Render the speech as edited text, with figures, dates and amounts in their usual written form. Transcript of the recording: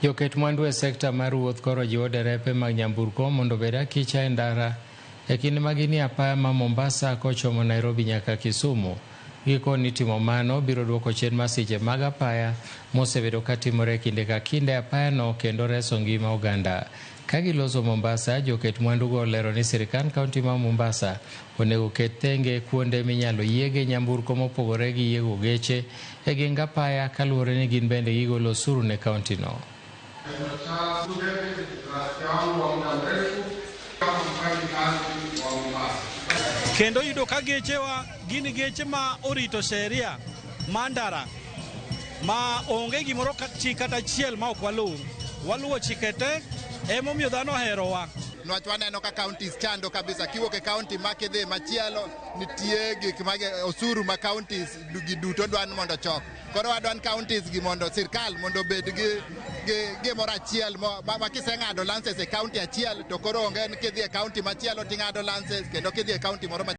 Joket mwandu e sekta mar wuoth koro jiwo derepe mag nyamburko mondo obed akicha e ndara e kinde ma ginie apaya ma Mombasa kochomo Nairobi nyaka Kisumu. Gikoni timo mano biro duoko chien masiche mag apaya mosebedo katimore kinde ka kinde e apayano kendo reso ngima oganda. Ka giloso Mombasa, joket mwandugo olero ni sirkand kaunti ma Mombasa onego ket thenge kuonde minyalo yiege nyamburko mopogore gi yiego geche e geng apaya kaluwore ni gin bende gigolo osuru ne kauntino. Kendo yudo ka gechewa gin geche ma orito sheria mar ndara ma onge gimoro chik kata achiel ma ok waluw. Waluwo chike te, emomiyo dhano oherowa. Nwach waneno ka counties chando kabisa kiwuok e county ma kidhi machielo nitie gik ma osuru ma counties gi duto dwa ni mondo ochok. Koro wadwa ni counties gi mondo sirkal mondo obed gi gimoro achiel ma kiseng'ado license e county achiel to koro onge ni kidhi e county machielo ting'ado license kendo kidhi e county moro machielo.